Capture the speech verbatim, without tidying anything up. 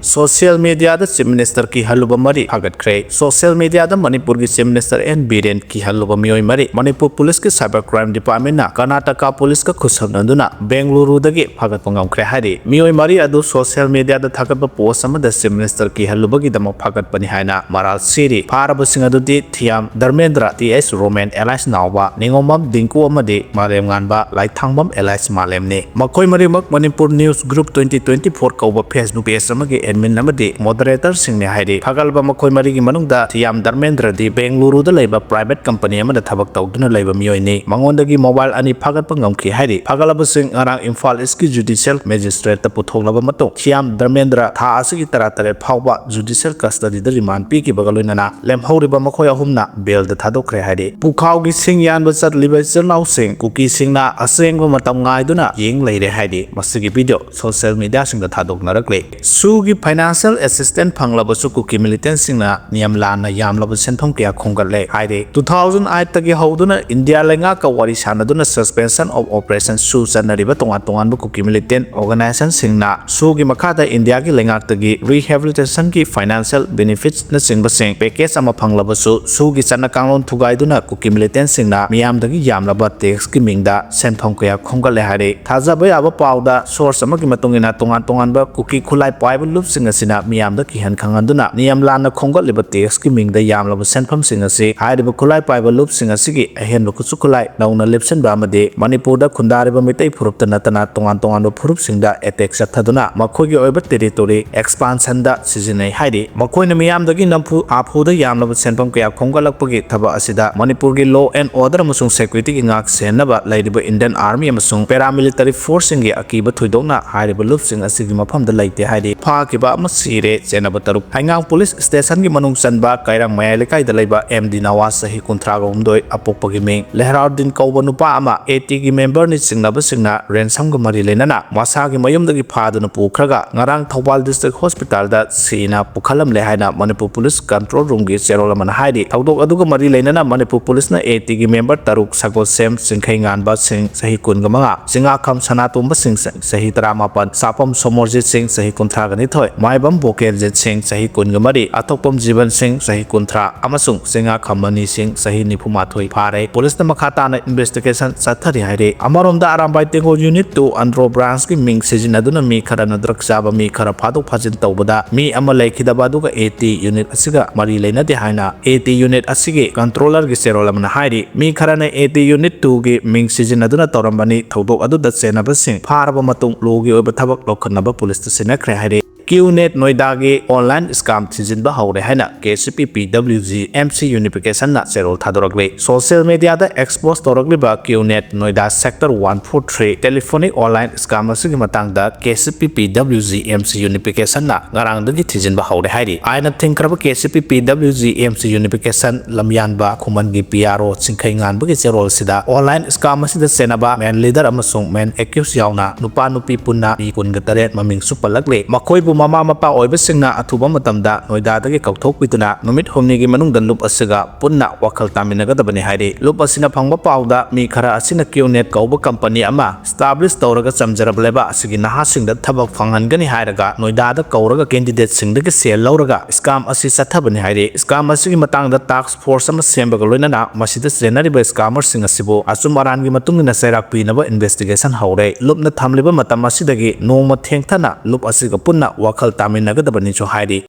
Social ꯃꯤꯗꯤꯌꯥꯗ chief minister ꯀꯤꯍꯜꯂꯨꯕ ꯃꯔꯤ ꯐꯥꯒꯠꯈ꯭ꯔꯦ꯫ Social ꯃꯤꯗꯤꯌꯥꯗ ꯃꯅꯤꯄꯨꯔꯒꯤ chief minister and Biren ꯀꯤꯍꯜꯂꯨꯕ ꯃꯤꯑꯣꯏ ꯃꯔꯤ꯫ ꯃꯅꯤꯄꯨꯔ ꯄꯨꯂꯤꯁꯀꯤ ꯁꯥꯏꯕꯔ ꯀ꯭ꯔꯥꯏꯝ ꯗꯤꯄꯥꯔꯠꯃꯦꯟꯅ ꯀꯔꯅꯥꯇꯀꯥ ꯄꯨꯂꯤꯁꯀ ꯈꯨꯠꯁꯝꯅꯗꯨꯅ ꯕꯦꯡꯒꯂꯨꯔꯨꯗꯒꯤ ꯐꯥꯒꯠꯄ ꯉꯝꯈ꯭ꯔꯦ ꯍꯥꯏꯔꯤ꯫ ꯃꯤꯑꯣꯏ ꯃꯔꯤ ꯑꯗꯨ ꯁꯣꯁꯤꯌꯦꯜ ꯃꯤꯗꯤꯌꯥꯗ ꯊꯥꯒꯠꯄ ꯄꯣꯁ ꯑꯃꯗ ꯆꯤꯐ ꯃꯤꯅꯤꯁꯇꯔ ꯀꯤꯍꯜꯂꯨꯕꯒꯤꯗꯃꯛ ꯐꯥꯒꯠꯄꯅꯤ ꯍꯥꯏꯅ ꯃꯔꯥꯜ ꯁꯤꯔꯤ꯫ ꯐꯥꯔꯕꯁꯤꯡ ꯑꯗꯨꯗꯤ ꯊꯤꯌꯥꯝ ꯙꯔꯃꯦꯟꯗ꯭ꯔ, ꯇꯤ ꯑꯦꯁ ꯔꯣꯃꯦꯟ ꯑꯦꯂꯥꯏꯁ ꯅꯥꯎꯕ, ꯅꯤꯉꯣꯝꯕꯝ ꯗꯤꯡꯀꯨ ꯑꯃꯗꯤ ꯃꯥꯂꯦꯝꯉꯥꯟꯕ ꯂꯥꯏꯊꯥꯡꯕꯝ ꯑꯦꯂꯥꯏꯁ ꯃꯥꯂꯦꯝꯅꯤ꯫ ꯃꯈꯣꯏ ꯃꯔꯤꯃꯛ Manipur news group twenty twenty four ꯀꯧꯕ Facebook ꯄꯦꯖ ꯑꯃꯒꯤ ꯑꯦꯗꯃꯤꯟ ꯑꯃꯗꯤ ꯃꯣꯗꯔꯦꯇꯔꯁꯤꯡꯅꯤ ꯍꯥꯏꯔꯤ꯫ ꯐꯥꯒꯠꯂꯕ ꯃꯈꯣꯏ ꯃꯔꯤꯒꯤ ꯃꯅꯨꯡꯗ ꯊꯤꯌꯥꯝ ꯙꯔꯃꯦꯟꯗ꯭ꯔꯗꯤ ꯕꯦꯡꯒꯂꯨꯔꯨꯗ ꯂꯩꯕ ꯄ꯭ꯔꯥꯏꯚꯦꯠ ꯀꯝꯄꯅꯤ ꯑꯃꯗ ꯊꯕꯛ ꯇꯧꯗꯨꯅ ꯂꯩꯕ ꯃꯤꯑꯣꯏꯅꯤ꯫ ꯃꯉꯣꯟꯗꯒꯤ ꯃꯣꯕꯥꯏꯜ ꯑꯅꯤ ꯐꯥꯒꯠꯄ ꯉꯝꯈꯤ ꯍꯥꯏꯔꯤ꯫ ꯐꯥꯒꯠꯂꯕꯁꯤꯡ ꯉꯔꯥꯡ ꯏꯝꯐꯥꯜ ꯏꯁꯀꯤ ꯖꯨꯗꯤꯁꯤꯌꯦꯜ ꯃꯦꯖꯤꯁꯇ꯭ꯔꯦꯠꯇ ꯄꯨꯊꯣꯛꯂꯕ ꯃꯇꯨꯡ, ꯊꯤꯌꯥꯝ ꯙꯔꯃꯦꯟꯗ꯭ꯔ ꯊꯥ ꯑꯁꯤꯒꯤ ꯇꯔꯥꯇꯔꯦꯠ ꯐꯥꯎꯕ ꯖꯨꯗꯤꯁꯤꯌꯦꯜ ꯀꯁꯇꯗꯤꯗ ꯔꯤꯃꯥꯟ ꯄꯤꯈꯤꯕꯒ ꯂꯣꯏꯅꯅ ꯂꯦꯝꯍꯧꯔꯤꯕ ꯃꯈꯣꯏ ꯑꯍꯨꯝꯅ ꯕꯦꯜꯗ ꯊꯥꯗꯣꯛꯈ꯭ꯔꯦ ꯍꯥꯏꯔꯤ꯫ ꯄꯨꯈꯥꯎꯒꯤ ꯁꯤꯡ ꯌꯥꯟꯕ ꯆꯠꯂꯤꯕ ꯏꯆꯤꯜ ꯏꯅꯥꯎꯁꯤꯡ ꯀꯨꯀꯤꯁꯤꯡꯅ ꯑꯁꯦꯡꯕ ꯃꯇꯝ ꯉꯥꯏꯗꯨꯅ ꯌꯦꯡ ꯂꯩꯔꯦ ꯍꯥꯏꯔꯤ꯫ ꯃꯁꯤꯒꯤ ꯚꯤꯗꯤꯑꯣ ꯁꯣꯁꯤꯌꯦꯜ ꯃꯤꯗꯤꯌꯥꯁꯤꯡꯗ ꯊꯥꯗꯣꯛꯅꯔꯛꯂꯦ꯫ ꯁꯨꯒꯤ ꯐꯥꯏꯅꯥꯟꯁꯤꯌꯦꯜ ꯑꯦꯁꯤꯁꯇꯦꯟꯁ ꯐꯪꯂꯕꯁꯨ ꯀꯨꯀꯤ ꯃꯤꯂꯤꯇꯦꯟꯁꯤꯡꯅ ꯅꯤꯌꯝ ꯂꯥꯟꯅ ꯌꯥꯝꯂꯕ ꯁꯦꯟꯐꯝ ꯀꯌꯥ ꯈꯣꯝꯒꯠꯂꯦ ꯍꯥꯏꯔꯤ꯫ Two thousand eight ꯇꯒꯤ ꯍꯧꯗꯨꯅ ꯏꯟꯗꯤꯌꯥ ꯂꯩꯉꯥꯛꯀ ꯋꯥꯔꯤ ꯁꯥꯟꯅꯗꯨꯅ Suspension of Operation ꯁꯨ ꯆꯠꯅꯔꯤꯕ ꯇꯣꯉꯥꯟ ꯇꯣꯉꯥꯟꯕ ꯀꯨꯀꯤ ꯃꯤꯂꯤꯇꯦꯟ ꯑꯣꯔꯒꯅꯥꯏꯖꯦꯁꯟꯁꯤꯡꯅ ꯁꯨꯒꯤ ꯃꯈꯥꯗ ꯏꯟꯗꯤꯌꯥꯒꯤ ꯂꯩꯉꯥꯛꯇꯒꯤ rehabilitation ꯒꯤ financial benefits ꯅꯆꯤꯡꯕꯁꯤꯡ package ꯑꯃ ꯐꯪꯂꯕꯁꯨ, ꯁꯨꯒꯤ ꯆꯠꯅ ꯀꯥꯡꯂꯣꯟ ꯊꯨꯒꯥꯏꯗꯨꯅ ꯀꯨꯀꯤ ꯃꯤꯂꯤꯇꯦꯟꯁꯤꯡꯅ ꯃꯤꯌꯥꯝꯗꯒꯤ ꯌꯥꯝꯂꯕ tax ꯀꯤ ꯃꯤꯡꯗ ꯁꯦꯟꯐꯝ ꯀꯌꯥ ꯈꯣꯝꯒꯠꯂꯦ ꯍꯥꯏꯔꯤ꯫ ꯊꯥꯖꯕ ꯌꯥꯕ ꯄꯥꯎꯗ, source ꯑꯃꯒꯤ ꯃꯇꯨꯡ ꯏꯟꯅ, ꯇꯣꯉꯥꯟ ꯇꯣꯉꯥꯟꯕ ꯀꯨꯀꯤ ꯈꯨꯠꯂꯥꯏ ꯄꯥꯏꯕ ꯂꯨꯞꯁꯤꯡ ꯑꯁꯤꯅ ꯃꯤꯌꯥꯝꯗ ꯀꯤꯍꯟ ꯈꯪꯍꯟꯗꯨꯅ ꯅꯤꯌꯝ ꯂꯥꯟꯅ ꯈꯣꯝꯒꯠꯂꯤꯕ tax ꯀꯤ ꯃꯤꯡꯗ ꯌꯥꯝꯂꯕ ꯁꯦꯟꯐꯝꯁꯤꯡ ꯑꯁꯤ ꯍꯥꯏꯔꯤꯕ ꯈꯨꯠꯂꯥꯏ ꯄꯥꯏꯕ ꯂꯨꯞꯁꯤꯡ ꯑꯁꯤꯒꯤ ꯑꯍꯦꯟꯕ ꯈꯨꯠꯁꯨ ꯈꯨꯠꯂꯥꯏ ꯅꯧꯅ ꯂꯦꯞꯁꯤꯟꯕ ꯑꯃꯗꯤ ꯃꯅꯤꯄꯨꯔꯗ ꯈꯨꯟꯗꯥꯔꯤꯕ ꯃꯤꯇꯩ ꯐꯨꯔꯨꯞꯇ ꯅꯠꯇꯅ ꯇꯣꯉꯥꯟ ꯇꯣꯉꯥꯟꯕ ꯐꯨꯔꯨꯞꯁꯤꯡꯗ attack ꯆꯠꯊꯗꯨꯅ ꯃꯈꯣꯏꯒꯤ ꯑꯣꯏꯕ territory expansion ꯗ ꯁꯤꯖꯤꯟꯅꯩ ꯍꯥꯏꯔꯤ꯫ ꯃꯈꯣꯏꯅ ꯃꯤꯌꯥꯝꯗꯒꯤ ꯅꯝꯐꯨ ꯍꯥꯐꯨꯗ ꯌꯥꯝꯂꯕ ꯁꯦꯟꯐꯝ ꯀꯌꯥ ꯈꯣꯝꯒꯠꯂꯛꯄꯒꯤ ꯊꯕꯛ ꯑꯁꯤꯗ ꯃꯅꯤꯄꯨꯔꯒꯤ law and order ꯑꯃꯁꯨꯡ security ꯒꯤ ꯉꯥꯛ ꯁꯦꯟꯅꯕ ꯂꯩꯔꯤꯕ Indian Army ꯑꯃꯁꯨꯡ paramilitary force ꯁꯤꯡꯒꯤ ꯑꯀꯤꯕ ꯊꯣꯏꯗꯣꯛꯅ ꯍꯥꯏꯔꯤꯕ ꯂꯨꯞꯁꯤꯡ ꯑꯁꯤꯒꯤ ꯃꯐꯝꯗ ꯂꯩꯇꯦ ꯍꯥꯏꯔꯤ꯫ ꯐꯥꯈꯤꯕ ꯑꯃ ꯁꯤꯔꯦ, ꯆꯦꯟꯅꯕ ꯇꯔꯨꯛ꯫ ꯍꯩꯉꯥꯡ ꯄꯨꯂꯤꯁ ꯁ꯭ꯇꯦꯁꯟꯒꯤ ꯃꯅꯨꯡ ꯆꯟꯕ ꯀꯩꯔꯥꯡ ꯃꯌꯥꯏ ꯂꯩꯀꯥꯏꯗ ꯂꯩꯕ ꯑꯦꯝ ꯗꯤ ꯅꯋꯥꯖ, ꯆꯍꯤ ꯀꯨꯟꯊ꯭ꯔꯥꯒ ꯍꯨꯝꯗꯣꯏ, ꯑꯄꯣꯛꯄꯒꯤ ꯃꯤꯡ ꯂꯦꯍꯔꯥꯎꯗꯤꯟ ꯀꯧꯕ ꯅꯨꯄꯥ ꯑꯃ ꯑꯦ ꯇꯤ ꯒꯤ member ꯅꯤ ꯆꯤꯡꯅꯕꯁꯤꯡꯅ ransom ꯒ ꯃꯔꯤ ꯂꯩꯅꯅ ꯃꯁꯥꯒꯤ ꯃꯌꯨꯝꯗꯒꯤ ꯐꯥꯗꯨꯅ ꯄꯨꯈ꯭ꯔꯒ ꯉꯔꯥꯡ ꯊꯧꯕꯥꯜ district hospital ꯗ ꯁꯤꯅ ꯄꯨꯈꯠꯂꯝꯂꯦ ꯍꯥꯏꯅ ꯃꯅꯤꯄꯨꯔ ꯄꯨꯂꯤꯁ control room ꯒꯤ ꯆꯦꯔꯣꯜ ꯑꯃꯅ ꯍꯥꯏꯔꯤ꯫ ꯊꯧꯗꯣꯛ ꯑꯗꯨꯒ ꯃꯔꯤ ꯂꯩꯅꯅ ꯃꯅꯤꯄꯨꯔ ꯄꯨꯂꯤꯁꯅ ꯑꯦ ꯇꯤ ꯒꯤ member ꯇꯔꯨꯛ, ꯁꯒꯣꯜꯁꯦꯝ ꯆꯤꯡꯈꯩꯉꯥꯟꯕ ꯁꯤꯡ, ꯆꯍꯤ ꯀꯨꯟꯒ ꯃꯉꯥ, ꯆꯤꯉꯥꯈꯝ ꯁꯅꯥꯇꯣꯝꯕ ꯁꯤꯡ, ꯆꯍꯤ ꯇꯔꯥꯃꯥꯄꯟ, ꯆꯥꯄꯝ ꯁꯣꯃꯣꯔꯖꯤꯠ ꯁꯤꯡ, ꯆꯍꯤ ꯀꯨꯟꯊ꯭ꯔꯥꯒ ꯅꯤꯊꯣꯏ, ꯃꯥꯏꯕꯝ ꯕꯣꯀꯦꯟꯖꯤꯠ ꯁꯤꯡ, ꯆꯍꯤ ꯀꯨꯟꯒ ꯃꯔꯤ, ꯑꯊꯣꯛꯄꯝ ꯖꯤꯕꯟ ꯁꯤꯡ, ꯆꯍꯤ ꯀꯨꯟꯊ꯭ꯔꯥ, ꯑꯃꯁꯨꯡ ꯆꯤꯉꯥꯈꯝ ꯃꯅꯤ ꯁꯤꯡ, ꯆꯍꯤ ꯅꯤꯐꯨ ꯃꯥꯊꯣꯏ ꯐꯥꯔꯦ꯫ ꯄꯨꯂꯤꯁꯅ ꯃꯈꯥ ꯇꯥꯅ ꯏꯟꯚꯦꯁꯇꯤꯒꯦꯁꯟ ꯆꯠꯊꯔꯤ ꯍꯥꯏꯔꯤ꯫ ꯑꯃꯔꯣꯝꯗ, ꯑꯔꯥꯝꯕꯥꯏ ꯇꯦꯡꯒꯣꯜ ꯌꯨꯅꯤꯠ ꯇꯨ ꯑꯟꯗ꯭ꯔꯣ ꯕ꯭ꯔꯥꯟꯁꯀꯤ ꯃꯤꯡ ꯁꯤꯖꯤꯟꯅꯗꯨꯅ ꯃꯤ ꯈꯔꯅ ꯗ꯭ꯔꯒ ꯆꯥꯕ ꯃꯤ ꯈꯔ ꯐꯥꯗꯣꯛ ꯐꯥꯖꯤꯟ ꯇꯧꯕꯗ ꯃꯤ ꯑꯃ ꯂꯩꯈꯤꯗꯕ ꯑꯗꯨꯒ ꯑꯦ ꯇꯤ ꯌꯨꯅꯤꯠ ꯑꯁꯤꯒ ꯃꯔꯤ ꯂꯩꯅꯗꯦ ꯍꯥꯏꯅ ꯑꯦ ꯇꯤ ꯌꯨꯅꯤꯠ ꯑꯁꯤꯒꯤ ꯀꯟꯇ꯭ꯔꯣꯂꯔꯒꯤ ꯆꯦꯔꯣꯜ ꯑꯃꯅ ꯍꯥꯏꯔꯤ꯫ ꯃꯤ ꯈꯔꯅ ꯑꯦ ꯇꯤ ꯌꯨꯅꯤꯠ ꯇꯨꯒꯤ ꯃꯤꯡ ꯁꯤꯖꯤꯟꯅꯗꯨꯅ ꯇꯧꯔꯝꯕꯅꯤ꯫ ꯊꯧꯗꯣꯛ ꯑꯗꯨꯗ ꯆꯦꯟꯅꯕꯁꯤꯡ ꯐꯥꯔꯕ ꯃꯇꯨꯡ ꯂꯣꯒꯤ ꯑꯣꯏꯕ ꯊꯕꯛ ꯂꯧꯈꯠꯅꯕ ꯄꯨꯂꯤꯁꯇ ꯁꯤꯟꯅꯈ꯭ꯔꯦ ꯍꯥꯏꯔꯤ꯫ ꯀ꯭ꯌꯨꯅꯦꯠ ꯅꯣꯏꯗꯥꯒꯤ ꯑꯣꯟꯂꯥꯏꯟ ꯁ꯭ꯀꯥꯝ ꯊꯤꯖꯤꯟꯕ ꯍꯧꯔꯦ ꯍꯥꯏꯅ K C P P W G M C ꯌꯨꯅꯤꯐꯤꯀꯦꯁꯟꯅ ꯆꯦꯔꯣꯜ ꯊꯥꯗꯣꯔꯛꯂꯤ꯫ ꯁꯣꯁꯤꯌꯦꯜ ꯃꯤꯗꯤꯌꯥꯗ ꯑꯦꯛꯁꯄꯣꯖ ꯇꯧꯔꯛꯂꯤꯕ ꯀ꯭ꯌꯨꯅꯦꯠ Noida sector one four three telephonic online scam ꯑꯁꯤꯒꯤ ꯃꯇꯥꯡꯗ K C P P W G M C ꯌꯨꯅꯤꯐꯤꯀꯦꯁꯟꯅ ꯉꯔꯥꯡꯗꯒꯤ ꯊꯤꯖꯤꯟꯕ ꯍꯧꯔꯦ ꯍꯥꯏꯔꯤ꯫ ꯑꯥꯏꯟꯅ ꯊꯤꯡꯈ꯭ꯔꯕ ꯀꯦ C P P W G M ꯁꯤ ꯌꯨꯅꯤꯐꯤꯀꯦꯁꯟ ꯂꯝꯌꯥꯟꯕ ꯈꯨꯃꯟꯒꯤ ꯄꯤ ꯑꯥꯔ ꯑꯣ ꯆꯤꯡꯈꯩꯉꯥꯟꯕꯒꯤ ꯆꯦꯔꯣꯜꯁꯤꯗ ꯑꯣꯟꯂꯥꯏꯟ ꯁ꯭ꯀꯥꯝ ꯑꯁꯤꯗ ꯆꯦꯟꯅꯕ ꯃꯦꯟ ꯂꯤꯗꯔ ꯑꯃꯁꯨꯡ ꯃꯦꯟ ꯑꯦꯀ꯭ꯌꯨꯁ ꯌꯥꯎꯅ ꯅꯨꯄꯥ ꯅꯨꯄꯤ ꯄꯨꯟꯅ ꯃꯤ ꯀꯨꯟꯒ ꯇꯔꯦꯠ ꯃꯃꯤꯡꯁꯨ ꯄꯜꯂꯛꯂꯤ꯫ ꯃꯈꯣꯏꯕꯨ ꯃꯃꯥ ꯃꯄꯥ ꯑꯣꯏꯕꯁꯤꯡꯅ ꯑꯊꯨꯕ ꯃꯇꯝꯗ ꯅꯣꯏꯗꯥꯗꯒꯤ ꯀꯧꯊꯣꯛꯄꯤꯗꯨꯅ ꯅꯨꯃꯤꯠ ꯍꯨꯝꯅꯤꯒꯤ ꯃꯅꯨꯡꯗ ꯂꯨꯞ ꯑꯁꯤꯒ ꯄꯨꯟꯅ ꯋꯥꯈꯜ ꯇꯥꯃꯤꯟꯅꯒꯗꯕꯅꯤ ꯍꯥꯏꯔꯤ꯫ ꯂꯨꯞ ꯑꯁꯤꯅ ꯐꯪꯕ ꯄꯥꯎꯗ ꯃꯤ ꯈꯔ ꯑꯁꯤꯅ ꯀ꯭ꯌꯨꯅꯦꯠ ꯀꯧꯕ ꯀꯝꯄꯅꯤ ꯑꯃ ꯁ꯭ꯇꯥꯕ꯭ꯂꯤꯁ ꯇꯧꯔꯒ ꯆꯝꯖꯔꯕ ꯂꯩꯕꯥꯛ ꯑꯁꯤꯒꯤ ꯅꯍꯥꯁꯤꯡꯗ ꯊꯕꯛ ꯐꯪꯍꯟꯒꯅꯤ ꯍꯥꯏꯔꯒ ꯅꯣꯏꯗꯥꯗ ꯀꯧꯔꯒ ꯀꯦꯟꯗꯤꯗꯦꯠꯁꯤꯡꯗꯒꯤ ꯁꯦꯜ ꯂꯧꯔꯒ ꯁ꯭ꯀꯥꯝ ꯑꯁꯤ ꯆꯠꯊꯕꯅꯤ ꯍꯥꯏꯔꯤ꯫ ꯁ꯭ꯀꯥꯝ ꯑꯁꯤꯒꯤ ꯃꯇꯥꯡꯗ ꯇꯥꯛꯁ ꯐꯣꯔꯁ ꯑꯃ ꯁꯦꯝꯕꯒ ꯂꯣꯏꯅꯅ ꯃꯁꯤꯗ ꯆꯦꯟꯅꯔꯤꯕ ꯁ꯭ꯀꯥꯃꯔꯁꯤꯡ ꯑꯁꯤꯕꯨ ꯑꯆꯨꯝ ꯑꯔꯥꯟꯒꯤ ꯃꯇꯨꯡ ꯏꯟꯅ ꯆꯩꯔꯥꯛ ꯄꯤꯅꯕ ꯏꯟꯚꯦꯁꯇꯤꯒꯦꯁꯟ ꯍꯧꯔꯦ꯫ ꯂꯨꯞꯅ ꯊꯝꯂꯤꯕ ꯃꯇꯝ ꯑꯁꯤꯗꯒꯤ ꯅꯣꯡꯃ ꯊꯦꯡꯊꯅ ꯂꯨꯞ ꯑꯁꯤꯒ ꯄꯨꯟꯅ ꯋꯥꯈꯜ ꯇꯥꯃꯤꯟꯅꯒꯗꯕꯅꯤꯁꯨ ꯍꯥꯏꯔꯤ꯫